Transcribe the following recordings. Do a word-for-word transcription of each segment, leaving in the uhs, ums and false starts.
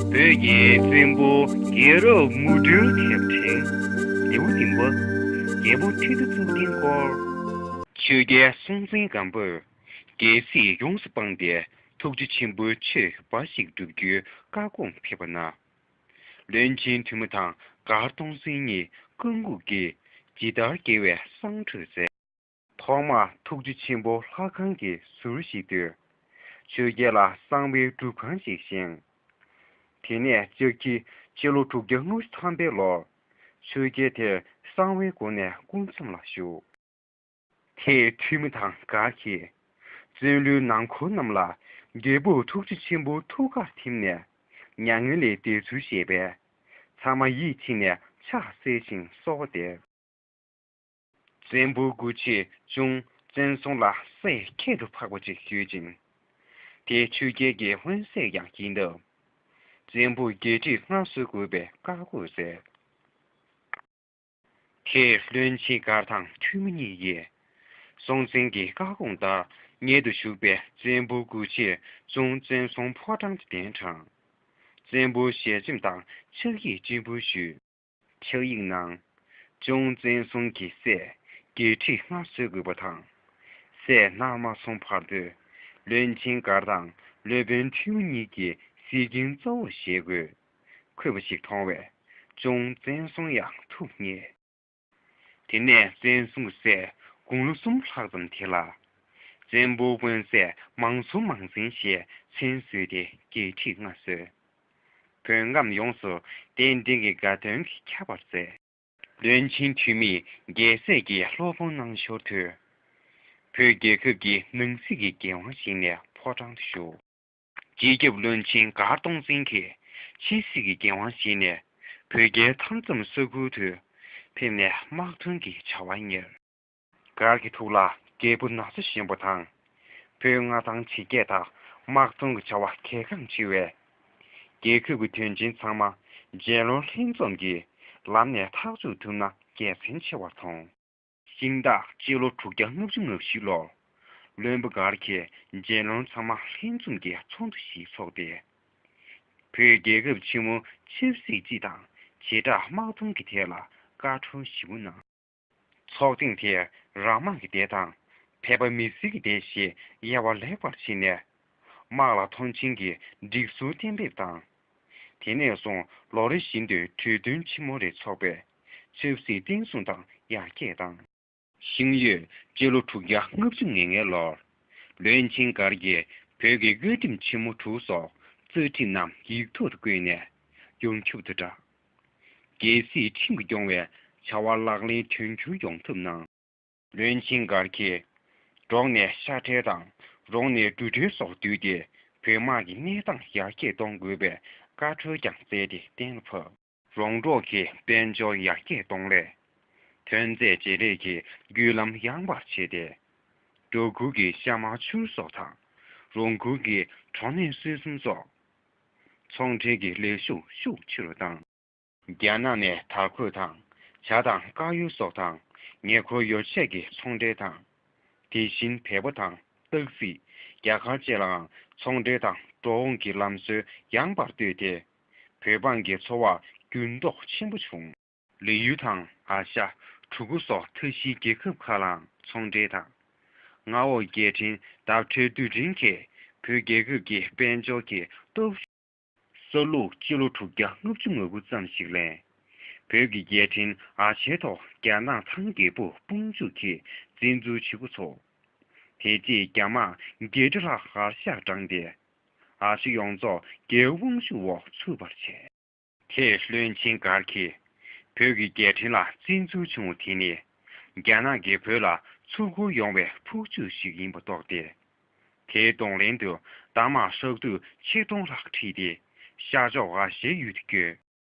བོད་ཀྱི་བཙན་པོ་རྒྱལ་རབས་མུ་འབྲེལ་དེབ་ཕྲེང་ལེའུ་བདུན་པ། རྒྱལ་པོ་ཁྲི་ཟུར་གཙུག་བརྟན་སྐོར། ཆོས་རྒྱལ་སྲོང་བཙན་སྒམ་པོས་རྒྱལ་སྲིད་ཡོངས་སུ་སྤངས་ཏེ་ཐུགས་རྗེ་ཆེན་པོའི་ཆོས་འབའ་ཞིག་བསྒྲུབ་རྒྱུའི་བཀའ་དགོངས་ཕེབས་པ་ན། བློན་ཆེན་ཐོན་མི་དང་མགར་སྟོང་བཙན་གཉིས་བཀའ་འགུགས་ཀྱིས་ཇི་ལྟར་རྒྱལ་བའི་གསང་གྲོས་མཛད། ཐོག་མར་ཐུགས་རྗེ་ཆེན་པོ་ལྷ་ཁང་གི་ཟུར་ཞིག་ཏུ། ཆོས་རྒྱལ་ལ་གསང་བའི་སྒྲུབ་ཁང་ཞིག་བཞེངས། དེ་ནས་ལྕགས་ཁྱི་སྤྱི་ལོ་དྲུག་བརྒྱ་ལྔ་བཅུ་ཐམ་པའི་ལོར། ཆོས་རྒྱལ་དེར་གསང་བའི་སྒོ་ནས་སྐུ་མཚམས་ལ་བཞུགས། དེར་ཐོན་མི་དང་མགར་གྱིས། བཙན་བློན་ནང་འཁོར་རྣམས་ལ་རྒྱལ་པོ་ཐུགས་རྗེ་ཆེན་པོ་ཐུགས་ཁར་ཐིམ་ནས་མྱ་ངན་ལས་འདས་ཚུལ་བཤད་པས། ཚང་མ་ཡིད་ཆེས་ནས་ཕྱག་འཚལ་ཞིང་གསོལ་བ་འདེབས། བཙན་པོ་སྐུ་མཆེད་གཅུང་བཙན་སྲོང་ལ་སྲས་ཁྱད་དུ་འཕགས་པ་ཅིག་ཡོད་ཅིང་། དེ་ཆོས་རྒྱལ་གྱི་དབོན་སྲས་ཀྱང་ཡིན་སྟབས། བཙན་པོ་རྒྱལ་ཁྲི་མངའ་གསོལ་དགོས་པའི་བཀའ་བསྒོས་མཛད། དེར་བློན་ཆེན་མགར་དང་ཐོན་མི་གཉིས་ཀྱིས་སྲོང་བཙན་གྱི་བཀའ་དགོངས་ལྟར་མངལ་དུ་ཞུགས་པའི་བཙན་པོ་སྐུ་མཆེད་གཅུང་བཙན་སྲོང་ཕོ་བྲང་དུ་གདན་དྲངས། བཙན་པོ་ཞལ་ཆེམས་དང་ཕྱག་ཡིག་སྤྱན་འབུལ་ཞུས། ཕྱག་ཡིག་ནང་། གཅུང་བཙན་སྲོང་གི་སྲས་རྒྱལ་ཁྲི་མངའ་གསོལ་དགོས་པ་དང་། སྲས་མངའ་མ་སོང་བར་དུ་བློན་ཆེན་མགར་དང་སློབ་དཔོན་ཐོན་མི་གཉིས་ཀྱིས་སྲིད་འགན་གཙོ་བོ་བཞེས་དགོས། འཁོད་པ་ཞིག་མཐོང་བས་གཅུང་བཙན་སྲོང་ཡང་ཐུགས་མཉེས། དེ་ནས་བཙན་སྲོང་གི་སྲས་དགུང་ལོ་གསུམ་ལྷག་ཙམ་དེ་ལ། བཙན་པོ་དབོན་སྲས་མང་གཙོ་མང་བཙན་ཞེས་མཚན་གསོལ་ཏེ་རྒྱལ་ཁྲི་མངའ་གསོལ། བོད་ཁམས་ཡོངས་སུ་རྟེན་འབྲེལ་གྱི་དགའ་སྟོན་གྱིས་ཁྱབ་པར་མཛད། བློན་ཆེན་ཐོན་མིས་རྒྱལ་སྲས་ཀྱི་སློབ་དཔོན་གནང་ཞོར་དུ། བོད་རྒྱལ་ཁབ་ཀྱི་ནང་སྲིད་ཀྱི་འགན་དབང་བཞེས་ནས་ཕོ་བྲང་དུ་བཞུགས། སྤྱི་ཁྱབ་བློན་ཆེན་མགར་སྟོང་བཙན་གྱིས་ཕྱི་སྲིད་ཀྱི་འགན་དབང་བཞེས་ནས་བོད་རྒྱའི་མཐའ་མཚམས་ས་ཁུལ་དུ་ཕེབས་ནས་དམག་དོན་གྱི་བྱ་བ་གཉེར། མགར་གྱི་ཐུགས་ལ་རྒྱལ་པོ་ན་ཚ་ཞོན་པ་དང་། བོད་མངའ་ཐང་ཇེ་རྒྱས་དང་དམག་དོན་གྱི་བྱ་བ་གལ་འགངས་ཆེ་བས། རྒྱལ་ཁབ་ཀྱི་དོན་ཆེན་ཚང་མ་རྒྱལ་བློན་ལྷན་འཛོམས་ཀྱིས་ལམ་ནས་ཐག་གཅོད་ཐུབ་ན་དགེ་མཚན་ཆེ་བར་མཐོང་། ཤིང་སྟག་སྤྱི་ལོ་དྲུག་བརྒྱ་ལྔ་བཅུ་ང་བཞི་ལོར། བློན་པོ་མགར་གྱིས་རྒྱལ་བློན་ཚང་མ་ལྷན་འཛོམས་ཀྱིས་ཚོགས་འདུ་ཞིག་འཚོགས་ཏེ། བོད་རྒྱལ་ཁབ་ཆེན་མོ་ཆབ་སྲིད་སྤྱི་དང་བྱེ་བྲག་དམག་དོན་གྱི་ཐད་ལ་བཀའ་འཁྲོལ་ཞིབ་མོ་གནང་། ཚོགས་ཐེངས་དེར་ར་དམག་གི་སྡེ་དང་། བལ་པོ་མི་སེར་གྱི་སྡེ་ཞེས་དབྱེ་བ་ལེགས་པར་ཕྱེ་ནས། དམག་ལ་མཐོང་ཆེན་གྱི་སྒྲིག་སྲོལ་གཏན་འབེབས་དང་། དེ་ནས་བཟུང་ལོ་རེ་བཞིན་དུ་གྲོས་མཐུན་ཆེན་མོ་རེ་འཚོགས་པས་ཆབ་སྲིད་བརྟན་སྲུང་དང་ཡར་རྒྱས་བཏང་། ཤིང་ཡོས་སྤྱི་ལོ་དྲུག་བརྒྱ་ལྔ་བཅུ་ང་ལྔའི་ལོར། བློན་ཆེན་མགར་གྱིས་བོད་ཀྱི་བཀའ་ཁྲིམས་ཆེན་མོ་དྲུག་སོགས་རྩ་ཁྲིམས་རྣམས་ཡིག་ཐོག་ཏུ་བཀོད་ནས་ཡོངས་ཁྱབ་ཏུ་བསྒྲགས། རྒྱལ་སྲིད་ཁྲིམས་ཀྱིས་སྐྱོང་བའི་བྱ་བ་ལག་ལེན་དོན་འཁྱོལ་ཡོང་ཐབས་གནང་། བློན་ཆེན་མགར་གྱིས་འབྲོག་ནས་ཤ་ཁྲལ་དང་རོང་ནས་འབྲུ་ཁྲལ་སོགས་བསྡུས་ཏེ་བོད་དམག་གི་གནས་སྟངས་ཡར་རྒྱས་གཏོང་དགོས་པའི་བཀའ་འཁྲོལ་ཀྱང་བསྩལ་ཏེ་གཏན་ལ་ཕབ། རོང་འབྲོག་གི་དཔལ་འབྱོར་ཡར་རྒྱས་གཏོང་སླད། ཐོན་རྫས་བརྗེ་ལས་ཀྱི་བརྒྱུད་ལམ་ཡངས་པར་བྱས་ཏེ། འབྲོག་ཁུལ་གྱི་ཤ་མར་ཆུར་སོགས་དང་། རོང་ཁུལ་གྱི་གྲོ་ནས་སོན་གསུམ་སོགས། ཚོང་འབྲེལ་གྱི་ལས་ཞུགས་ཤུགས་ཆེ་རུ་བཏང་། རྒྱ་ནག་ནས་དར་གོས་དང་ཇ་དང་དཀར་ཡོལ་སོགས་དང་ཉེ་འཁོར་ཡོ་ཆས་ཀྱི་ཚོང་འབྲེལ་དང་། དེ་བཞིན་བལ་པོ་དང་སྟག་གཟིག་རྒྱ་གར་བཅས་ལའང་ཚོང་འབྲེལ་དང་འགྲོ་འོང་གི་ལམ་སྲོལ་ཡངས་པར་བཏོད་དེ། བོད་འབངས་ཀྱི་འཚོ་བར་འགྱུར་ལྡོག་ཆེན་པོ་བྱུང་། ལི་ཡུལ་དང་ཨ་ཤ། གྲུ་གུ་སོགས་མཐའ་བཞིའི་རྒྱལ་ཁབ་ཁག་ལའང་ཚོང་འབྲེལ་དང་། མངའ་འོག་རྒྱལ་ཕྲན་ཟླ་བྲལ་རྡུལ་ཕྲན་གྱིས་བོད་རྒྱལ་ཁབ་ཀྱི་དཔལ་འབྱོར་གྱི་སྟོབས། ས་ལུགས་སྤྱི་ལོ་དྲུག་བརྒྱ་ལྔ་བཅུ་ང་དགུ་ཙམ་ཞིག་ལས། བོད་ཀྱི་རྒྱལ་ཕྲན་ཨ་ཆེན་ཐོག་རྒྱ་ནག་ཚང་རྒྱལ་པོ་དཔུང་འཇུག་གིས་བཙན་འཛུལ་བྱེད་འགོ་ཚུགས། དེ་རྗེས་རྒྱ་དམག་བརྒྱད་ཁྲི་ལྷག་གར་ཞག་དྲངས་ཏེ། ཨ་ཆེ་ཡོངས་རྫོགས་རྒྱའི་དབང་ཤུགས་འོག་ཚུད་པར་བྱས། དེས་བློན་ཆེན་མགར་གྱིས་བོད་ཀྱི་རྒྱལ་ཕྲན་ལ་བཙན་འཛུལ་བྱུང་བ་དེ་ནི། རྒྱ་ནག་གིས་བོད་ལ་ཚུར་རྒོལ་ཡོང་བའི་ཕུགས་ཆུ་ཞིག་ཡིན་པ་རྟོགས་ཏེ། དེའི་གདོང་ལེན་དུ་རྟ་དམག་ཧྲག་བསྡུས་ཆིག་སྟོང་ལྷག་ཁྲིད་དེ་ཤར་ཕྱོགས་ཨ་ཤའི་ཡུལ་དུ་བསྐྱོད།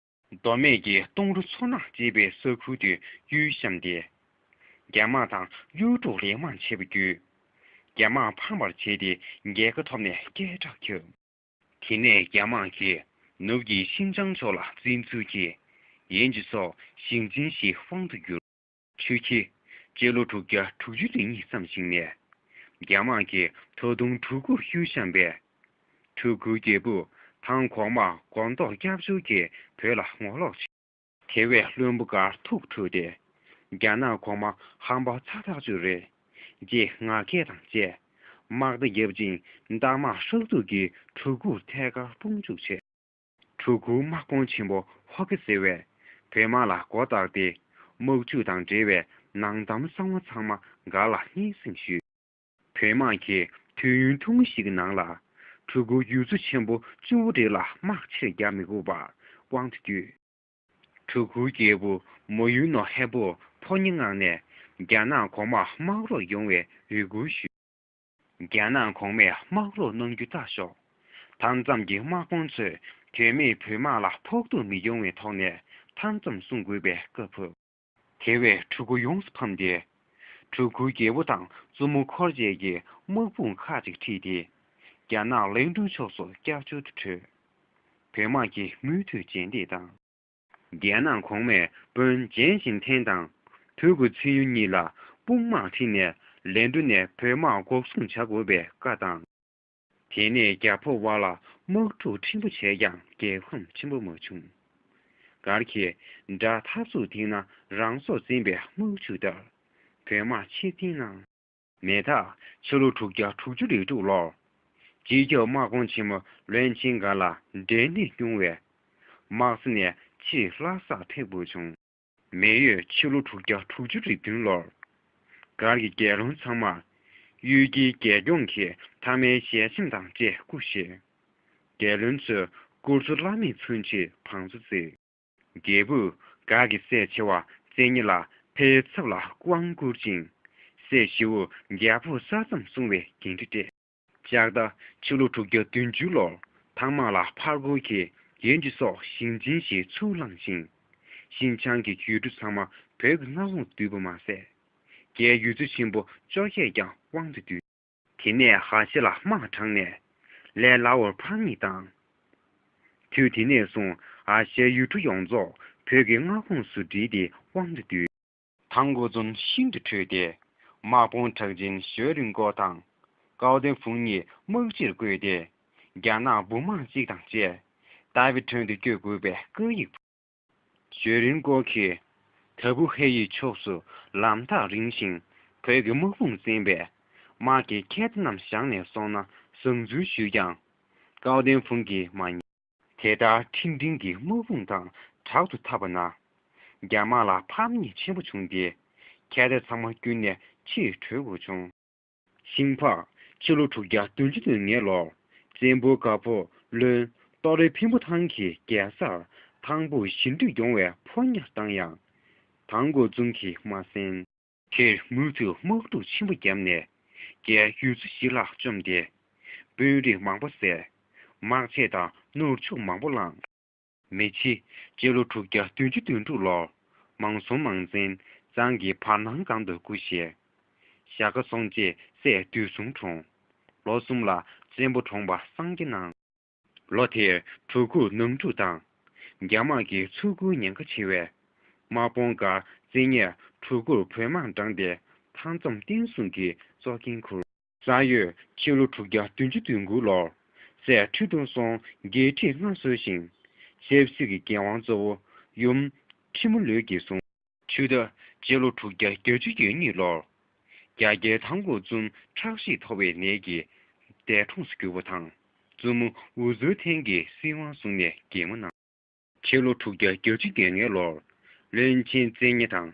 མདོ་སྨད་ཀྱི་སྟོང་རུ་མཚོ་ནག་ཅེས་པའི་ས་ཁུལ་དུ་གཡུལ་བཤམས་ཏེ། རྒྱ་དམག་དང་གཡུལ་འབྲོག་ལས་དམག་ཆེ་བ་བརྒྱུད། རྒྱ་དམག་ཕམ་པར་བྱས་ཏེ་རྒྱལ་ཁ་ཐོབ་ནས་སྐད་གྲགས་ཁྱབ། དེ་ནས་རྒྱ་དམག་གིས་ནུབ་ཀྱི་ཤིན་ཅང་ཕྱོགས་ལ་བཙན་འཛུལ་གྱིས། ཡན་ཅི་སོགས་ཞིང་ཆེན་བཞིའི་དབང་དུ་གྱུར། ཆུ་ཁྱི། སྤྱི་ལོ་དྲུག་བརྒྱ་དྲུག་ཅུ་རེ་གཉིས་ཙམ་ཞིག་ནས། རྒྱ་དམག་གིས་ད་དུང་གྲུ་གུར་གཡུལ་བཤམས་པས། གྲུ་གུའི་རྒྱལ་པོ་ ཐང་གོང་མ་མགོ་ཐོག་སྐྱབས་བཅོལ་གྱིས་བོད་ལ་ངོ་ལོག་བྱས། དེ་བས་བློན་པོ་འགར་ཐུགས་འཁྲུགས་ཏེ། རྒྱ་ནག་གོང་མ་ཧམ་པ་ཚ་ཐག་ཆོད་རེད། ཅེས་ངར་སྐད་དང་བཅས། དམག་རྟ་བརྒྱབ་ཅིང་རྟ་དམག་ཧྲག་སྡུག་གིས་གྲུ་གུར་ཐད་ཀར་དཔུང་འཇུག་བྱས། གྲུ་གུར་དམག་དཔོན་ཆེན་པོ་ཧོ་ཀེ་ཟེར་བས་བོད་དམག་ལ་མགོ་བཏགས་ཏེ། དམག་འཁྲུག་དང་འབྲེལ་བའི་ནང་གཏམ་གསང་བ་ཚང་མ་འགར་ལ་སྙན་སེང་ཞུས། བོད་དམག་གིས་དུས་ཡུན་ཐུང་ངུ་ཞིག་གི་ནང་ལ་གྲུ་གུར་ཡུལ་ཚོ་ཆེན་པོ་བཅུ་པོ་རེ་ལ་དམག་ཆེར་རྒྱག་མི་དགོས་པར་དབང་དུ་བསྡུས། གྲུ་གུར་རྒྱལ་པོ་མོ་ཡུ་ནོ་ཧེ་པོ་ཕོ་ཉ་མངགས་ནས་རྒྱ་ནག་གོང་མར་དམག་རོགས་ཡོང་བའི་འོས་སྐུལ་ཞུས། རྒྱ་ནག་གོང་མས་དམག་རོགས་གནང་རྒྱུ་ལྟ་ཞོག་མཐའ་མཚམས་ཀྱི་དམག་དཔོན་ཚོས་དོན་མེད་བོད་དམག་ལ་ཕོག་ཐུག་མི་ཡོང་བའི་ཐོག་ནས་མཐའ་མཚམས་སྲུང་དགོས་པའི་བཀའ་ཕབ། དེ་བས་གྲུ་གུར་ཡོངས་སུ་ཕམ་སྟེ། གྲུ་གུར་རྒྱལ་པོ་དང་བཙུན་མོ་འཁོར་བཅས་ཀྱིས་དམག་དཔུང་ཁག་ཅིག་ཁྲིད་དེ། རྒྱ་ནག་ལན་ཀྲུའུ་ཕྱོགས་སུ་སྐྱབས་བཅོལ་དུ་བྲོས། བོད་དམག་གིས་མུ་མཐུད་རྗེས་འདེད་བཏང་། རྒྱ་ནག་གོང་མས་དཔོན་ཇན་ཞིན་ཐན་དང་དུ་གུ་ཚེ་ཡུན་གཉིས་ལ་དཔུང་དམག་ཁྲིད་ནས་ལན་ཀྲུའུ་ནས་བོད་དམག་འགོག་སྲུང་བྱ་དགོས་པའི་བཀའ་བཏང་། དེ་ནས་རྒྱ་ཕོ་བ་ལ་དམག་འཁྲུག་ཕྲན་བུ་བྱས་ཀྱང་རྒྱལ་ཁམས་ཆེན་པོ་མ་བྱུང་། སྒར་གྱིས་དགྲ་འཐབ་སུ་ཐིག་ན་རང་སྲོག་འཛིན་པའི་དམག་ཆུ་ལྟར་བོད་དམག་ཕྱིར་འཐེན་གནང་། མེ་ཐག་ཕྱི་ལོ་དྲུག་བརྒྱ་དྲུག་ཅུ་རེ་དྲུག་ལོར་སྤྱི་ཁྱབ་དམག་དཔོན་ཆེན་མོ་བློན་ཆེན་སྒར་ལ་འབྲས་ནད་བྱུང་བས་དམག་ས་ནས་ཕྱིར་ལྷ་སར་ཕེབས་དགོས་བྱུང་། མེ་ཡོས་ཕྱི་ལོ་དྲུག་བརྒྱ་དྲུག་ཅུ་རེ་བདུན་ལོར་སྒར་གྱི་རྒྱལ་བློན་ཚང་མར་གཡུལ་རྒྱལ་རྒྱལ་སྐྱོང་གི་མཐའ་མའི་ཞལ་ཆེམས་དང་བཅས་སྐུ་གཤེགས། རྒྱལ་བློན་ཚོས་སྐུ་འཚོ་བླ་མེད་མཚོན་ཆེད་བང་མཛོད་བརྩིགས། རྒྱལ་པོས་སྒར་གྱི་སྲས་ཆེ་བ་བཙན་ཉི་ལ་ཕའི་ཚབ་ལ་དབང་བསྐུར་ཅིང་། སྲས་ཞི་བོས་རྒྱལ་པོ་ས་མཚམས་སྲུང་བའི་འགན་འཁྲི་སྤྲད། ལྕགས་རྟ་ཕྱི་ལོ་དྲུག་བརྒྱ་བདུན་ཅུ་ལོར་ཐང་དམག་ལ་ཕར་རྒོལ་གྱིས་ཡན་ཅི་སོགས་ཞིང་ཆེན་ཞིག་ཚུར་བླངས་ཤིང་། ཤིན་ཅང་གི་ཡུལ་གྲུ་ཚང་མ་བོད་ཀྱི་མངའ་འོག་བསྡུས་པ་མ་ཟད། རྒྱའི་ཡུལ་ཚོ་ཆེན་པོ་བཅོ་བརྒྱད་ཀྱང་དབང་དུ་བསྡུས། དེ་ནས་ཧྭ་ཤི་ལ་དམག་དྲངས་ནས་ལས་སླ་བོར་ཕར་ཉིལ་བཏང་། དུས་དེ་ནས་བཟུང་ཧྭ་ཤིའི་ཡུལ་གྲུ་ཡོངས་རྫོགས་བོད་ཀྱི་མངའ་ཁོངས་སུ་བསྒྲིལ་ཏེ་དབང་དུ་བསྡུས། ཐང་མགོ་བཙུན་ཤིན་ཏུ་ཁྲོས་ཏེ། དམག་དཔོན་གྲགས་ཅན་ཞོ་རིན་ཀོ་དང་ཀའོ་ཏེན་ཧྥུང་གཉིས་དམག་སྤྱིར་བསྐོས་ཏེ། རྒྱ་ནག་འབུམ་དམག་གཅིག་དང་བཅས་རྟ་བའི་ཁྲོད་དུ་བསྐྱོད་དགོས་པའི་བཀའ་ཡིག་ཞོ་རིན་ཀོ་གིས་ད་བུ་ཧེ་ཡི་ཕྱོགས་སུ་ལམ་ཐག་རིང་ཞིང་བོད་ཀྱི་དམག་དཔུང་བཙན་པས་དམག་གི་མཁས་རྣམས་བཞག་ནས་སོང་ན་བཟང་ཚུལ་ཞུས་ཀྱང་། ཀའོ་ཏེན་ཧྥུང་གིས་མ་ཉན། དེ་ལྟར་ཁྲིན་ཀྲིན་གྱི་དམག་དཔུང་དང་དྲག་ཏུ་འཐབ་པ་ན། རྒྱ་དམག་ལ་ཕམ་ཉེས་ཆེན་པོ་བྱུང་སྟེ། མཁས་པ་ཚང་མ་བསྐྱུར་ནས་ཕྱིར་བྲོས་དགོས་བྱུང་། ཤིང་ཕག་ཕྱི་ལོ་དྲུག་བརྒྱ་བདུན་ཅུ་དོན་ལྔ་ལོར་བཙན་པོ་དགའ་ཕོ་བློན་ཏོ་རེ་འཕན་པོ་ཐང་གིས་རྒྱལ་སར་ཐང་ཕུ་ཞི་འགྲིག་ཡོང་བའི་ཕོ་ཉར་བཏང་ཡང་། ཐང་མགོ་བཙུན་གྱིས་མ་གསན། དེར་མུ་མཐུད་དམག་འཁྲུག་ཆེན་པོ་བརྒྱབ་ནས་རྒྱའི་ཡུལ་ཚོ་ཞི་ལྷག་བཅོམ་སྟེ། དཔོན་རིགས་མང་པོ་བསད། དམག་ཆས་དང་ནོར་ཕྱུགས་མང་པོ་བླངས། མེ་ཆི་སྤྱི་ལོ་དྲུག་བརྒྱ་བདུན་ཅུ་དོན་དྲུག་ལོར་མང་སུང་མང་བཙན་གཙང་གི་བར་སྣང་སྒང་དུ་སྐུ་གཤེགས། ཞྭ་སྒ་སོང་རྗེས་སྲས་དུས་གསུམ་འཁྲུངས། ལོ་གསུམ་ལ་བཙན་པོ་གྲོངས་པ་སངས་རྒྱས་གནང་། ལོ་དེར་གྲུ་གུར་ནང་འཁྲུག་དང་། རྒྱ་དམག་གིས་ཚུར་རྒོལ་ཉེན་ཁ་ཆེ་བས། དམག་དཔོན་འགར་བཙན་ཉིད་གྲུ་གུར་བོད་དམག་དྲངས་ཏེ་མཐའ་མཚམས་བརྟན་སྲུང་གི་གཙོ་འགན་འཁུར། གསང་ཡོས་ཕྱི་ལོ་དྲུག་བརྒྱ་བདུན་ཅུ་དོན་དགུ་ལོར་སྲས་ཁྲི་སྲོང་ལྡེའུ་བཙན་ལྔ་གསོལ་ཞིང་། ཆབ་སྲིད་ཀྱི་འགན་དབང་གཙོ་བོ་ཡུམ་ཁྲི་མོ་ལུས་ཀྱིས་བཟུང་། ཆུ་ཟླ་སྤྱི་ལོ་དྲུག་བརྒྱ་བརྒྱད་ཅུ་གྱ་གཉིས་ལོར་རྒྱ་རྒྱལ་ཐང་མགོ་བཙུན་ཁྲག་ཤེད་མཐོ་བའི་ནད་ཀྱིས་འདས་གྲོངས་སུ་གྱུར་པ་དང་། བཙུན་མོ་ཝུ་ཟུའུ་ཐེན་གྱིས་སྲིད་དབང་བཟུང་ནས་རྒྱལ་མོ་གནང་། ཕྱི་ལོ་དྲུག་བརྒྱ་བརྒྱད་ཅུ་གྱ་ལྔ་ལོར་བློན་ཆེན་བཙན་ཉི་དང་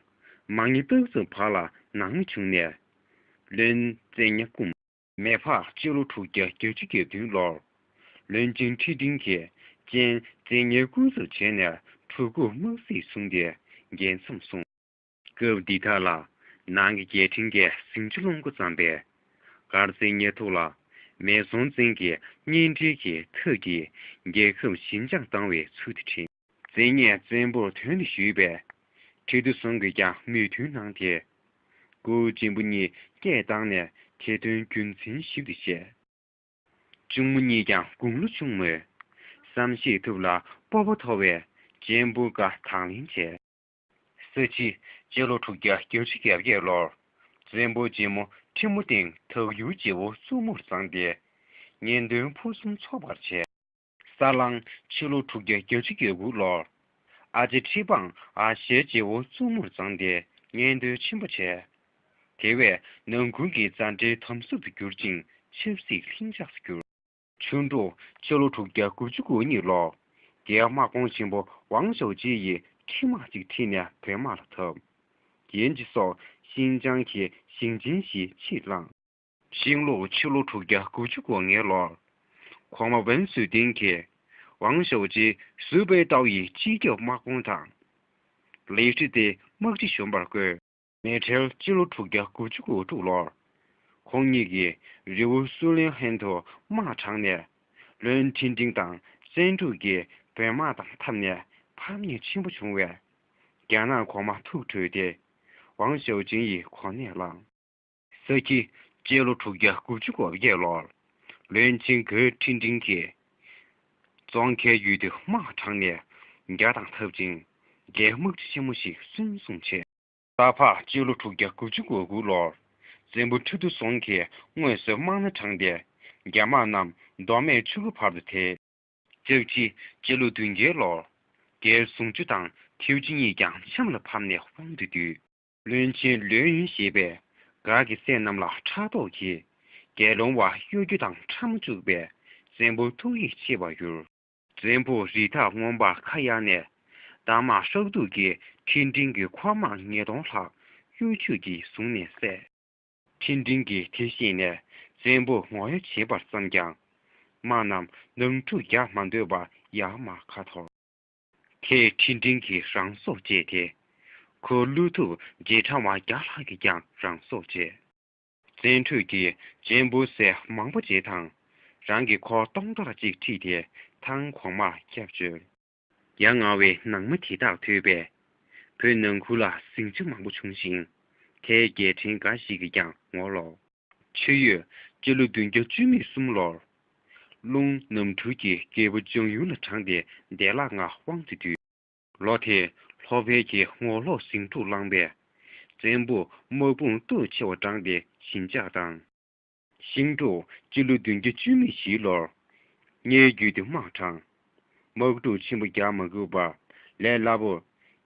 མ་ཉི་སྟག་རྩེ་བར་ལ་ནང་མི་བྱུང་ནས། བློན་བཙན་ཉི་བཀུམ། མེ་ཕག་སྤྱི་ལོ་དྲུག་བརྒྱ་བརྒྱད་ཅུ་གྱ་བདུན་ལོར་བློན་ཆེན་ཁྲི་ཀྲིན་གྱིས་གཅེན་བཙན་ཉི་སྐུ་ཚབ་བྱས་ནས་གྲུ་གུར་དམག་སྲིད་བཟུང་སྟེ་རྒྱལ་མཚམས་བསྲུངས། སྐབས་འདི་དག་ལ་ནང་གི་རྒྱལ་ཕྲན་གྱི་ཟིང་ཆ་སློང་འགོ་བརྩམས་པས། མགར་བཙན་ཉི་ཐུགས་ལ་མེ་ཟོང་བཙན་གྱི་གཉེན་འབྲེལ་གྱི་ཐབས་ཀྱིས་རྒྱལ་ཁབ་ཞི་འཇགས་བཏང་བའི་ཚུལ་དུ་བྲིས། བཙན་ཉིད་བཙན་པོར་དོན་དུ་ཞུས་པས། ཁྲི་ལྡེ་སྲོང་གིས་ཀྱང་མོས་མཐུན་གནང་སྟེ། སྐུ་གཅེན་པོ་གཉིས་སྐད་བཏང་ནས་དེ་དོན་རྒྱུ་མཚན་ཞིབ་ཏུ་བཤད། གཅུང་མོ་གཉིས་ཀྱང་དགུང་ལོ་ཆུང་མོས། བསམ་ཤེས་ཐུབ་ལ་སྤོབས་པ་མཐོ་བས་གཅེན་པོ་བཀའ་དང་ལེན་བྱས། ས་བྱི་སྤྱི་ལོ་དྲུག་བརྒྱ་བརྒྱད་ཅུ་གྱ་བརྒྱད་ལོར་བཙན་པོ་གཅེན་མོ་ཁྲི་མོ་སྟེང་དྭགས་ཡུལ་རྗེ་བོ་བཙུན་མོར་བརྫངས་ཏེ། གཉེན་དོན་ཕུན་སུམ་ཚོགས་པར་བྱས། ས་ ད་ལན་ཕྱི་ལོ་དྲུག་བརྒྱ་བརྒྱད་ཅུ་གྱ་དགུ་ལོར། ཨ་ཅེ་ཁྲི་འཕང་ཨ་ཞེ་རྗེ་བོ་བཙུན་མོར་བརྫངས་ཏེ་ངན་འདོད་ཆེན་པོ་བྱས། དེ་བས་ནང་ཁུལ་གྱི་མཛའ་འབྲེལ་དམ་ཟབ་ཏུ་གྱུར་ཅིང་ཆབ་སྲིད་ལྷིང་འཇགས་སུ་གྱུར། ཆུ་འབྲུག་ཕྱི་ལོ་དྲུག་བརྒྱ་དགུ་བཅུ་གོ་གཉིས་ལོར། རྒྱའི་དམག་དཔོན་ཆེན་པོ་ཝང་ཞའོ་ཅེ་ཡིས་ཁྲིམས་དམག་ཅིག་ཁྲིད་ནས་བོད་དམག་ལ་འཐབ། ཡན་ཅི་སོགས་ཤིན་ཅང་གི་ཞིང་ཆེན་བཞི་ཕྱིར་བླངས། ཤིང་ལུག་ཕྱི་ལོ་དྲུག་བརྒྱ་དགུ་བཅུ་གོ་ལྔའི་ལོར། གོང་མ་ཝན་སུའུ་ཏེང་གིས་ཝང་ཞའོ་ཅེ་སུའུ་པེ་ཏའོ་ཡི་སྤྱི་ཁྱབ་དམག་དཔོན་དང་། ལི་ཁྲི་ཏེ་དམག་སྤྱི་གཞོན་པར་བསྐོས། མེ་ཁྲེལ་སྤྱི་ལོ་དྲུག་བརྒྱ་དགུ་བཅུ་གོ་དྲུག་ལོར། ཁོང་ཉིད་ཀྱིས་རི་བོ་སུའུ་ལེན་ཧན་དུ་དམག་དྲངས་ནས། ལོན་ཁྲིན་ཀྲིང་དང་ཙན་ཀྲུག་གིས་བོད་དམག་དང་འཐབ་ནས་ཕམ་ཉེས་ཆེན་པོ་བྱུང་བས། རྒྱ་ནག་གོང་མ་ཐུགས་ཁྲོས་ཏེ། ཝང་ཞའོ་ཅིན་ཡི་གོ་གནས་བླངས། ས་ཁྱི་སྤྱི་ལོ་དྲུག་བརྒྱ་དགུ་བཅུ་གོ་བརྒྱད་ལོར། ལོན་ཆིང་གོས་ཁྲིན་ཀྲིང་གིས་ཙོང་ཁའི་ཡུལ་དུ་དམག་དྲངས་ནས་རྒྱ་དང་འཐབ་ཅིང་། རྒྱའི་དམག་སྤྱི་ཆེན་མོ་ཞིག་སུན་བཟུང་བྱས། ས་ཕག་སྤྱི་ལོ་དྲུག་བརྒྱ་དགུ་བཅུ་གོ་དགུ་ལོར། བཙན་པོ་ཁྲི་ཐོག་སྲོང་གིས་དངོས་སུ་དམག་སྣ་དྲངས་ཏེ། རྒྱ་དམག་རྣམས་མདོ་སྨད་ཆུ་ཁ་བར་དུ་དེད། ལྕགས་བྱི་སྤྱི་ལོ་བདུན་བརྒྱའི་ལོར། རྒྱའི་ཟུང་ཆུ་དང་ཐེའུ་ཅི་གཉིས་ཀྱང་ཆམ་ལ་ཕབ་ནས་དབང་དུ་བསྡུས། བློན་ཆེན་ལོན་ཡུན་ཞེས་པས་སྒར་གྱི་སྲས་རྣམས་ལ་ཕྲག་དོག་གིས། རྒྱལ་ལུང་བ་གཡོ་སྒྱུ་དང་ཁྲ་མོ་བཅུག་པས་བཙན་པོ་ཐུགས་ཡིད་ཆེས་པར་གྱུར། བཙན་པོ་རི་དྭགས་རྔོན་པ་ཁ་གཡར་ནས། རྟ་དམག་ཧྲག་དུག་གིས་ཁྲིན་ཀྲིང་གི་འཁོར་དམག་ཉིས་སྟོང་ལྷག་གཡོ་ཇུས་ཀྱིས་བཟུང་ནས་བསད། ཁྲིན་ཀྲིང་གིས་དེ་ཤེས་ནས་བཙན་པོ་ངོ་ཡ་བྱེད་པར་བརྩམས་ཀྱང་། དམག་རྣམས་ནང་འཁྲུག་རྒྱག་མ་འདོད་པར་ཡར་མར་ཁ་འཐོར། དེས་ཁྲིན་ཀྲིང་གིས་རང་སྲོག་བཅད་དེ། ཁོའི་བློ་ཐུབ་རྗེས་འབྲང་བ་བརྒྱ་ལྷག་གིས་ཀྱང་རང་སྲོག་བཅད། བཙན་ཁྲོད་ཀྱིས་གཅེན་པོའི་སྲས་མང་པོ་བྱེད་དང་། རང་གི་འཁོར་སྟོང་ཕྲག་གཅིག་ཁྲིད་དེ་ཐང་གོང་མར་སྐྱབས་བཅོལ། ཡ་ང་བའི་ནང་མི་དེ་དག་ཐོས་པས། བོད་ནང་ཁུལ་ལ་ཟིང་ཆ་མང་པོ་བྱུང་ཞིང་། མཐའི་རྒྱལ་ཕྲན་འགའ་ཞིག་གིས་ཀྱང་ངོ་ལོག། ཆུ་ཡོས་སྤྱི་ལོ་བདུན་བརྒྱ་བཅུ་མེད་གསུམ་ལོར། ལུང་གནམ་གྲུ་གྱི་རྒྱལ་པོ་འཇང་ཡུང་ལ་དྲངས་ཏེ་བདེ་བླག་ངང་དབང་དུ་བསྡུས། ལོ་དེར་ལྷོ་བལ་གྱི་ངོ་ལོག་ཟིང་འཁྲུག་བསླངས་པས། བཙན་པོ་དམག་དཔུང་སྟོབས་ཆེ་བ་དྲངས་ཏེ་ཞི་འཇགས་བཏང་། ཤིང་འབྲུག་སྤྱི་ལོ་བདུན་བརྒྱ་བཅུ་མེད་བཞི་ལོར། གཉའ་རྒྱུད་དུ་དམག་དྲངས། དམག་འཁྲུག་ཆེན་པོ་རྒྱག་མ་དགོས་པར་ལས་སླ་པོར་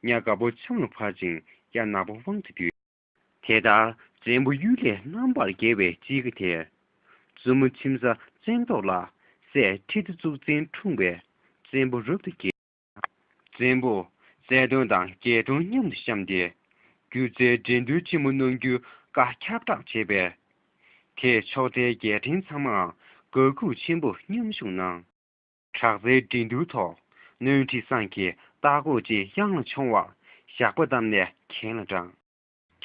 གཉའ་དགའ་པོ་ཆམ་ལ་ཕབ་ཅིང་གཡའ་ནག་པོ་དབང་དུ་བསྡུས། དེ་ལྟར་བཙན་པོ་གཡུལ་ལས་རྣམ་པར་རྒྱལ་བའི་དཔྱིད་ཀ་དེར། བཙུན་མོ་མཆིམས་བཟའ་བཙན་ཐོག་ལ་སྲས་ཁྲི་ལྡེ་གཙུག་བཙན་འཁྲུངས་པས་བཙན་པོ་རབ་ཏུ་རྒྱས། བཙན་པོ་རྩེ་གདོང་དང་རྒྱལ་གདོང་མཉམ་དུ་བཤམས་ཏེ། སྒྱུ་རྩལ་འགྲན་བསྡུར་ཆེན་མོ་གནང་རྒྱུའི་བཀའ་ཁྱབ་བསྒྲགས་བྱས་པས། དེས་ཕྱོགས་མཐའི་རྒྱལ་ཕྲན་ཚང་མའང་དགའ་སྐྱིད་ཆེན་པོས་མཉམ་ཞུགས་གནང་། དྲག་རྩལ་འགྲན་བསྡུར་ཐོག་ནོར་འཁྲུལ་སངས་ཀྱིས་རྟ་གོག་ཅིག་གཡང་ལ་མཆོང་བར་ཞགས་པ་བསྡམས་ནས་གྱེན་ལ་དྲངས།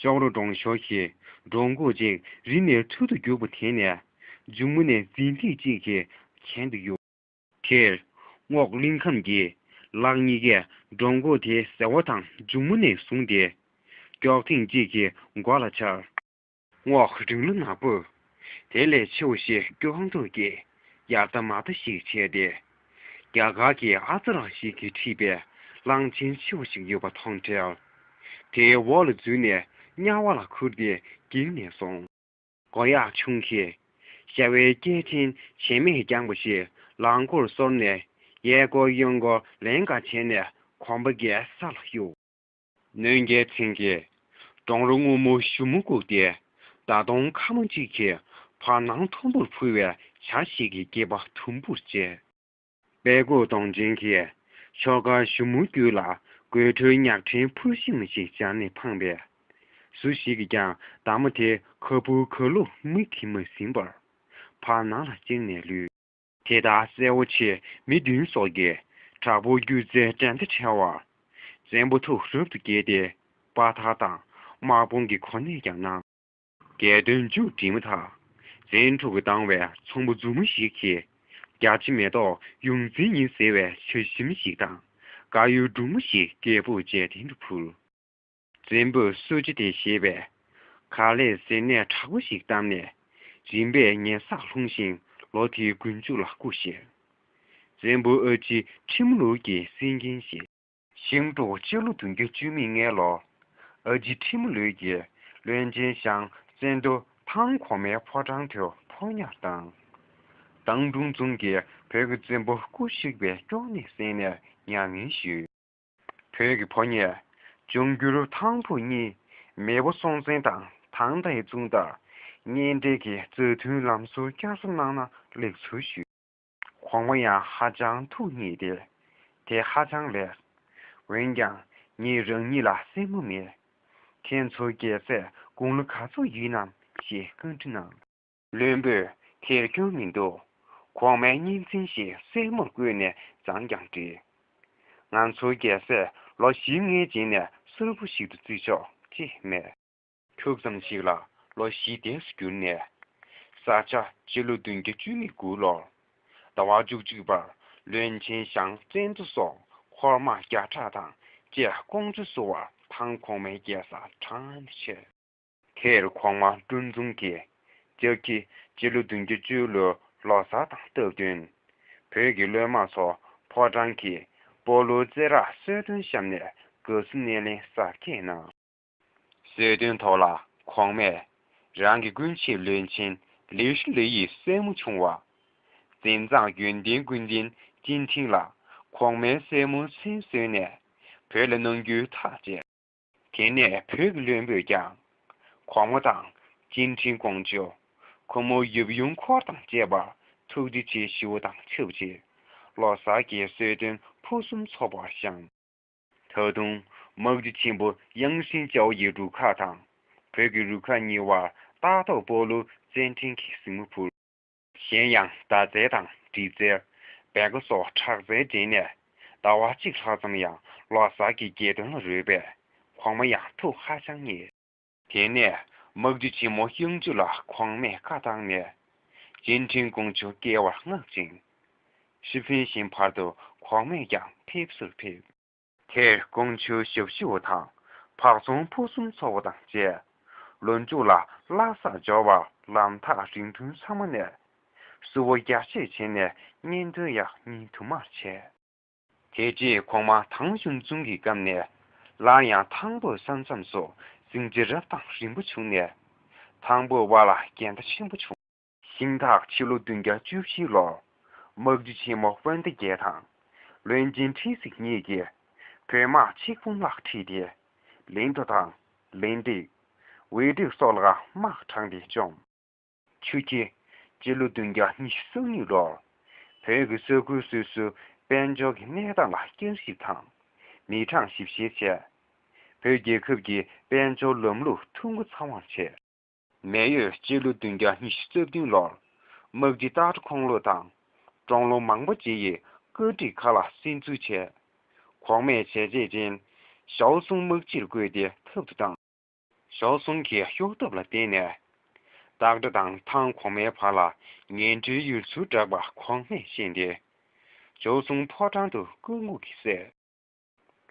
ཅོག་རོ་འབྲོང་ཤོར་གྱིས་འབྲོང་གོག་ཅིག་རི་ནས་ཐུར་དུ་རྒྱུག་པ་དེད་ནས་མཇུག་མ་ནས་འཛིང་ཐིག་ཅིག་གིས་གྱེན་དུ་གཡུགས། དེར་རྔོག་གླིང་ཁམས་ཀྱིས་ལག་གཉིས་ཀས་འབྲོང་གོག་དེའི་ཟེ་བ་དང་མཇུག་མ་ནས་བཟུང་སྟེ། སྐྱོག་ཐེངས་གཅིག་གིས་མགོ་ལ་འཕྱར། རྔོག་རིང་ལ་ནག་པོས་དེ་ལས་ཆེ་བ་ཞིག་སྐྱོང་འདོད་ཀྱིས་ཡར་ལྟ་མར་ལྟ་ཞིག་བྱས་ཏེ། རྒྱ་གར་གྱི་ཨ་ཙ་རག་ཞིག་གིས་ཁྲིད་པའི་གླང་ཆེན་ཆེ་བ་ཞིག་ཡོད་པ་མཐོང་འཕྲལ། དེའི་འོག་ལ་འཛུལ་ནས་དམྱལ་བ་ལ་ཁུར་ཏེ་འགྱིང་ནས་སོང་། མགོ་གཡག་ཆུང་ཁྱིས་ཤྭ་བའི་སྐེ་ཕྲེང་བྱེ་མས་བརྐྱངས་པ་ཞིག་ལག་མགོར་གསོར་ནས་གཡས་སྐོར་གཡོན་སྐོར་ལན་འགའ་བྱས་ནས་གོམ་པ་བརྒྱབ་ས་ལ་གཡུགས། གནོན་རྒྱལ་མཚན་གྱིས་འབྲོང་རོ་སྔོན་མོ་གཞུ་མོ་བཀུག་སྟེ། མདའ་མདོང་ཁ་མོ་གཅིག་གིས་བར་སྣང་མཐོན་པོར་འཕུར་བའི་བྱ་ཞིག་གི་སྐེད་པ་དུམ་བུར་བཅད། དཔལ་མགོ་གདོང་ཅན་གྱིས་ཆོ་ག་གཞུ་མོ་རྒྱུད་ལ་དགོད་བྲོའི་ཉག་ཕྲན་འཕུར་ཤིང་ཞིག་སྦྱར་ནས་འཕངས་པས། སུ་ཞིག་གིས་ཀྱང་མདའ་མོ་དེ་ཁ་སྤུ་ག་ལུ་མིག་གིས་མ་ཟིན་པར་བར་སྣང་ལ་བཅིངས་ནས་ལུས། དེ་ལྟར་གསལ་བོ་ཆེ་མི་བདུན་སོགས་ཀྱིས་དྲག་པོ་སྒྱུ་རྩལ་འགྲན་ཟླ་བྲལ་བར། བཙན་པོ་ཐུགས་རབ་ཏུ་དགྱེས་ཏེ་དཔའ་རྟགས་དང་དམག་དཔུང་གི་གོ་གནས་ཀྱང་གནང་། རྒྱལ་དོན་མཇུག་བསྒྲིལ་མ་ཐག་བཙན་ཕྲུག་གིས་བཏང་བའི་ཚོང་པ་མཛུབ་མོ་ཞིག་གིས་རྒྱ་ཆེ་མེ་ཏོག་ཡོངས་འཛིན་ཡིན་ཟེར་བའི་ཇ་ཞིམ་ཞིག་དང་དཀར་ཡོལ་སྦྲུམ་མ་ཞིག་སྐྱེས་བུ་རྗེས་དྲན་དུ་ཕུལ། བཙན་པོས་གསོལ་ཇ་དེ་བཞེས་པས། ག་ལེར་ཟས་གནས་དྲག་པོ་ཞིག་བཏབ་ནས་རིམ་པས་ཉེས་བསགས་ལྷུང་ཞིང་ལོ་དེའི་དགུན་མཇུག་ལ་སྐུ་གཤེགས། བཙན་པོའི་ཨ་ཅེ་ཁྲི་མུ་ལུའུ་གིས་གསན་མཁན་བཞེས། ཤིང་འབྲུག་སྤྱི་ལོ་བདུན་བརྒྱ་བཅུ་མེད་ལྔའི་ལོར། ཨ་ཅེ་ཁྲི་མུ་ལུའུ་གིས་བློན་ཆེན་ཞང་བཙན་མདོ་ཐང་གོང་མའི་ཕོ་བྲང་དུ་ཕོ་ཉར་བཏང་། ཏང་ཀྲུང་ཙུང་གིས་བོད་ཀྱི་བཙན་པོ་སྐུ་གཤེགས་པའི་སྐྱོ་གནས་གསན་ནས་མྱ་ངན་ཞུས། བོད་ཀྱི་ཕོ་ཉས་འབྱུང་འགྱུར་ཐང་ཕུ་གཉིས་མེས་པོ་སྲོང་བཙན་དང་ཐང་ཏའི་ཙུང་ལྟར་གཉེན་འབྲེལ་གྱི་མཛའ་མཐུན་ལམ་སྲོལ་བསྐྱར་གསོ་གནང་ན་ལེགས་ཚུལ་ཞུས། གོང་མ་ཡང་ཧ་ཅང་ཐུགས་མཉེས་ཏེ། དེ་ཧ་ཅང་ལེགས། འོན་ཀྱང་ངས་རང་ཉིད་ལ་སྲས་མོ་མེད། ཁྱེད་ཚོའི་རྒྱལ་སྲས་དགུང་ལོ་ག་ཚོད་ཡིན་ནམ་ཞེས་བཀའ་འདྲི་གནང་། བློན་པོས་དེར་སྐྱོན་མི་འདུག། གོང་མའི་གཉེན་ཚན་ཞིག་སྲས་མོར་བསྐོས་ནས་བརྫངས་ཀྱང་འགྲིག། ང་ཚོའི་རྒྱལ་སྲས་ལོ་བཞི་ལྔའི་རྗེས་ནས་གསར་བུ་ཞིག་ཏུ་བརྩི་ཆོག་ཅེས་སྨྲས། ཁྱུག་ཙམ་ཞིག་ལ་ལོ་བཞི་འདས་སུ་གྱུར་ནས། ས་ཆ་སྤྱི་ལོ་བདུན་བརྒྱ་བཅུ་གཉིས་དགུ་ལོར་ཟླ་བ་བཅུ་གཅིག་པར་བློན་ཆེན་ཞང་བཙན་མཚོ་སོགས་འཁོར་དམག་བརྒྱ་ཕྲག་དང་བཅས་ཀོང་ཇོ་བསུ་བར་ཐང་གོང་མའི་རྒྱལ་ས་ཁྲང་ཨན་དུ་ཆས། དེར་གོང་མ་ཀྲུང་ཙུང་གིས་ལྕགས་ཁྱི་སྤྱི་ལོ་བདུན་བརྒྱ་བཅུ་ལོའི་ལོ་གསར་དང་སྟབས་བསྟུན། བོད་ཀྱི་སློབ་མ་ཚོ་ཕོ་བྲང་གི་སྤོ་ལོའི་རྩེད་ར་གསོལ་སྟོན་བཤམས་ནས་དགའ་བསུ་སྣེ་ལེན་གཟབ་རྒྱས་གནང་། གསོལ་སྟོན་ཐོག་ལ་གོང་མས་རང་གི་སྐུ་མཆེད་བློན་ཆེན་ལིའུ་ཧྲི་ལི་ཡི་སྲས་མོ་ཆུང་བ། མཚན་བཟང་ཡོན་ཏན་ཀུན་ལྡན་ཅིན་ཁྲིན་ལ་གོང་མའི་སྲས་མོའི་མཚན་གསོལ་ནས་བོད་ལ་གནང་རྒྱུའི་ཐག་བཅད། དེ་ནས་བོད་ཀྱི་བློན་པོས་ཀྱང་། གོང་མ་དང་ཅིན་ཁྲིན་ཀོང་ཇོ། ཁོ་མོའི་ཡབ་ཡུམ་འཁོར་དང་བཅས་པར་ཐུགས་རྗེ་ཆེ་ཞུ་བ་དང་ཆབས་ཅིག་ལོ་གསར་གྱི་གསོལ་སྟོན་ཕུན་སུམ་ཚོགས་པར་བཤམས། ད་དུང་། དམག་སྤྱི་ཆེན་པོ་དབྱང་ཧྲིན་ཅའོ་ཡི་རུ་ཁག་དང་། བོད་ཀྱི་རུ་ཁག་གཉིས་བར་སྟག་ཐོག་སྤོ་ལོ་རྩེད་འགྲན་གྱི་གཟིགས་མོ་ཕུལ། གཞན་ཡང་མདའ་རྩེད་དང་གྲི་རྩལ། སྦལ་ཀ་སོགས་དྲག་རྩལ་འགྲན་ནས་ཟླ་བ་གཅིག་ལྷག་ཙམ་ཡང་ལོ་གསར་གྱི་རྒྱལ་དོན་ལ་རོལ་བས་གོང་མ་ཡང་ཐུགས་ཧ་ཅང་མཉེས། དེ་ནས་དམག་སྤྱི་ཆེན་མོ་དབྱང་ཅུ་ལ་གོང་མས་བཀའ་བཏང་ནས་ཅིན་ཁྲིན་ཀོང་ཇོ་བསྐོ་བར་མངགས་ཤིང་། ཧྲི་ཧྥིན་ཞིན་བར་དུ་གོང་མས་ཀྱང་ཕེབས་བསུར་ཕེབས། དེར་ཀོང་ཇོའི་ཞབས་ཞུ་བ་དང་བག་ཚོང་ཕུན་སུམ་ཚོགས་པ་དང་བཅས། ལོ་མཇུག་ལ་ལྷ་སར་འབྱོར་བར་ལམ་ཐག་རིང་ཐུང་ཚང་མ་ནས་བསུ་བ་རྒྱ་ཆེར་བྱས་ནས་གཉེན་སྟོན་ཡང་ཉིན་དུ་མར་བྱས། དེ་རྗེས་གོང་མ་ཐང་ཞུན་ཙུང་གི་སྐབས་ནས་སླར་ཡང་ཐང་བོད་ས་མཚམས་སུ་ཟིང་ཆ་རབ་དང་རིམ་པ་བྱུང་ནས་ཐང་བོད་དབར་ལ་འགལ་ཟླ་ཆེན་པོ་བྱུང་། ཤིང་སྟག་ཕྱི་ལོ་བདུན་བརྒྱ་བཅུ་བཞི་ལོར་དམག་སྤྱི་ཆེན་མོ་དབོན་ཏི་རྒྱལ་དང་བློན་ཆེན་ཁྲི་སིག་གཉིས་ཀྱིས་བོད་དམག་ཆིག་སྟོང་ལྷག་ཁྲིད་དེ་ལིང་ཏོ་དང་ལིང་ཏིག་ཝེ་ཏིག་སོགས་ལ་དམག་དྲངས་ཏེ་བཅོམ། ཆུ་ཁྱི་སྤྱི་ལོ་བདུན་བརྒྱ་ཉི་ཤུ་རྩ་གཉིས་ལོར་བོད་ཀྱི་ས་ཁུལ་སོ་སོའི་དཔལ་འབྱོར་གྱི་གནས་སྟངས་ལ་བསྐྱར་ཞིབ་དང་མི་གྲངས་ཞིབ་བཤེར་བྱས། བོད་རྒྱལ་ཁབ་ཀྱི་དཔལ་འབྱོར་ལམ་ལུགས་ཐོན་ཁུངས་ཚང་བར་བྱས། མེ་ཡོས་སྤྱི་ལོ་བདུན་བརྒྱ་ཉི་ཤུ་རྩ་བདུན་ལོར་དམག་སྤྱི་སྟག་སྒྲ་ཁོང་ལོ་དང་ཀྲོང་ལོ་མང་པོ་བརྗེ་ཡི་བཀའ་ཁྲིའི་ཁ་ལ་སིན་འཛུལ་བྱས། གོང་མས་བྱས་རྗེས་ཅན་ཞའོ་སུང་དམག་སྤྱིར་བསྐོས་ཏེ་ཐབ་ཏུ་བཏང་། ཞའོ་སུང་གི་གཡོ་ཐབས་ལ་བརྟེན་ནས་སྟག་སྒྲ་དང་ཐང་གོང་མའི་བར་ལ་ངན་འབྲེལ་ཡོད་ཚུལ་བསྒྲགས་པ་གོང་མས་ཤེས་ཏེ་ཞའོ་སུང་ཕོ་བྲང་དུ་བཀའ་རྔོག་གིས་བསད།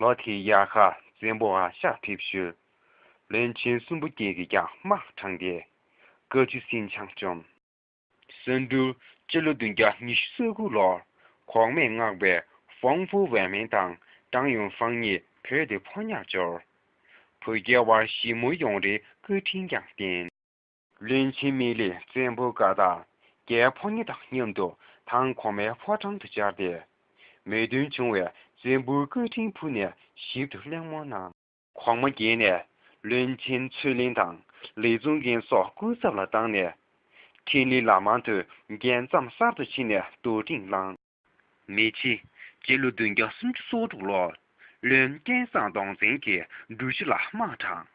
ལོ་དེའི་དབྱར་ཁར་བཙན་པོ་ཨ་ཞ་ཕེབས་ཤུལ། བློན་ཆེན་སུམ་པོ་སྐྱིད་ཀྱིས་ཀྱང་དམག་དྲངས་ཏེ་ཀ་ཆུ་སིན་ཆང་བཅོམ། སན་ཀྲུལ་སྤྱི་ལོ་བདུན་བརྒྱ་ཉི་ཤུ་རྩ་དགུ་ལོར་གོང་མས་མངགས་པའི་ཧྥང་ཧྥུ་ཝེ་མིན་དང་ཀྲང་ཡུང་ཧྥང་གཉིས་བོད་དེ་ཕོ་ཉར་འབྱོར། བོད་རྒྱའི་དབར་ཞི་མོལ་ཡོང་རེའི་བཀའ་དྲིན་ཀྱང་བསྟན། བློན་ཆེན་མི་ལི་བཙན་པོའི་བཀའ་ལྟར་རྒྱའི་ཕོ་ཉ་དང་མཉམ་དུ་ཐང་གོང་མའི་ཕོ་བྲང་དུ་བཅར་ཏེ། མོས་མཐུན་བྱུང་བའི་བཙན་པོའི་བཀའ་དྲིན་ཕུལ་ནས་ཞིབ་ཏུ་གླེང་མོལ་གནང་། གོང་མ་རྒྱལ་ནས་བློན་ཆེན་ཚུལ་ལེན་དང་ལི་ཙུང་ཀན་སོགས་སྐུ་ཚབ་ལ་བཏང་ནས། ཁྲིན་ལི་ལ་མང་དུ་རྒྱལ་མཚམས་གསར་དུ་ཕྱེ་ནས་རྡོ་ཕྲེང་བསླངས། མེ་ཆི་སྤྱི་ལོ་བདུན་བརྒྱ་སུམ་ཅུ་སོ་དྲུག་ལོར་བློན་སྐལ་བཟང་གདོང་བཙན་གྱིས་འབྲུག་ཞི་ལ་དམག་དྲངས།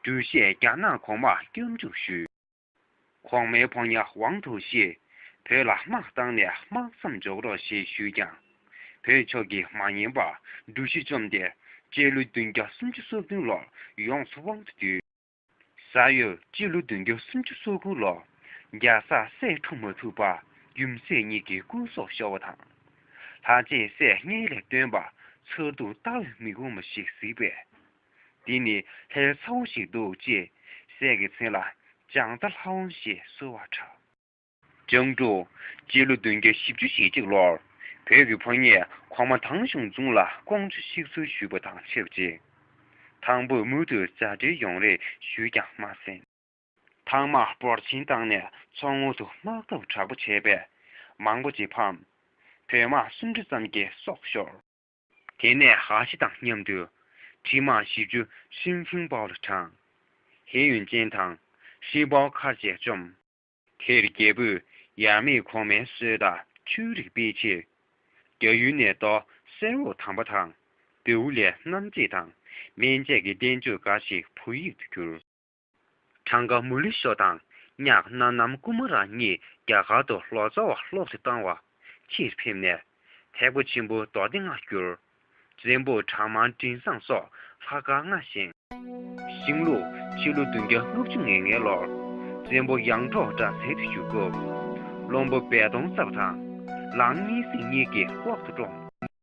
འབྲུག་ཞིས་རྒྱ་ནག་གོང་མར་སྐྱབས་འཇུག་ཞུས། གོང་མའི་ཕོ་ཉ་ཝང་ཐོ་ཤིས་བོད་ལ་དམག་བཏང་ནས་དམག་མཚམས་འཇོག་རོགས་ཞེས་ཞུས་ཀྱང་། བོད་ཕྱོགས་ཀྱིས་མ་ཉན་པར་འབྲུག་ཞི་བཅོམ་སྟེ་སྤྱི་ལོ་བདུན་བརྒྱ་སུམ་ཅུ་སོ་བདུན་ལོར་ཡོངས་སུ་དབང་དུ་བསྡུས། ས་ཡོས་སྤྱི་ལོ་བདུན་བརྒྱ་སུམ་ཅུ་སོ་དགུ་ལོར་རྒྱ་བཟའ་སྲས་འཁྲུངས་མ་ཐུབ་པར་རྒྱུ་སྲས་གཉིས་ཀྱི་སྐུ་སྲོག་ཤོར་བ་དང་། ལྷ་རྗེས་སྲས་གཉིས་ལས་བཏོན་པ་མཚར་སྡུག་ལྟ་བས་མི་ཁོམ་པ་ཞིག་གཟིགས་པས། འདི་ནི་ལྷའི་ཚ་བོ་ཞིག་འདུག་ཅེས་སྲས་ཀྱི་མཚན་ལ་བྱང་རྩྭ་ལྷ་དབང་ཞེས་གསོལ་བར་གྲགས། ལྕང་ཀྲུག་སྤྱི་ལོ་བདུན་བརྒྱ་བཞི་བཅུ་ཞེ་གཅིག་ལོར་བོད་ཀྱི་ཕོ་ཉས་གོང་མ་ཐང་ཞུན་ཙུང་ལ་ཀོང་ཇོ་གཤེགས་གསོལ་ཞུས་པ་དང་ཆབས་ཅིག་ཐང་བོད་མུ་མཐུད་མཛའ་འབྲེལ་ཡོང་རེ་ཞུས་ཀྱང་མ་གསན། ཐང་དམག་འབོར་ཆེན་བཏང་ནས་མཚོ་ངོགས་སུ་དམག་འཐབ་དྲག་པོ་བྱས་པས། མང་པོ་ཅིག་ཕམ། བོད་དམག་སུམ་ཁྲི་ཙམ་གྱི་སྲོག་ཤོར། དེ་ནས་ཧ་ཤི་དང་མཉམ་དུ་གྲི་དམག་བཞི་བཅུ་ཧྲིན་ཧྥིང་པའོ་ལ་དྲངས། ཧེ་ཡུན་ཅན་དང་ཧྲི་པའོ་མཁར་བཅས་བཅོམ། དེར་རྒྱལ་པོས་ཡབ་མེས་གོང་མའི་སྲོལ་ལྟར་ཆོས་རིག་སྤེལ་ཕྱིར། རྒྱ་ཡུལ་ནས་རྡོ་གསེར་འོད་དམ་པ་དང་། བེའུ་ལས་སྣམ་བྱེད་དང་སྨན་དཔྱད་ཀྱི་བསྟན་བཅོས་འགའ་ཞིག་བོད་ཡིག་ཏུ་བསྒྱུར། གྲངས་ཀ་མུ་ལི་ཤོ་དང་གཉགས་སྣ་ནམ་ཀུ་མ་ར་གཉིས་རྒྱ་གར་དུ་ལོ་ཙཱ་བ་ལྷོག་ཏུ་བཏང་བ་ཕྱིར་ཕེབས་ནས། ཐེག་པ་ཆེན་པོ་མདོ་སྡེ་ལྔ་བསྒྱུར། བཙན་པོ་གྲངས་མང་མགྲིན་བཟང་སོགས་ལྷ་སྐལ་ལྔ་བཞེངས། ཤིང་ལུག་ཕྱི་ལོ་བདུན་བརྒྱ་ལྔ་བཅུ་ང་ལྔའི་ལོར་བཙན་པོ་ཡང་འབྲོག་དགྲ་འཛིན་དུ་བཞུགས་སྐབས། བློན་པོ་སྦལ་གདོང་རྩ་བ་དང་ལང་གཉན་སྲིང་གཉིས་ཀྱིས་ལྐོག་ཏུ་བཀྲོངས།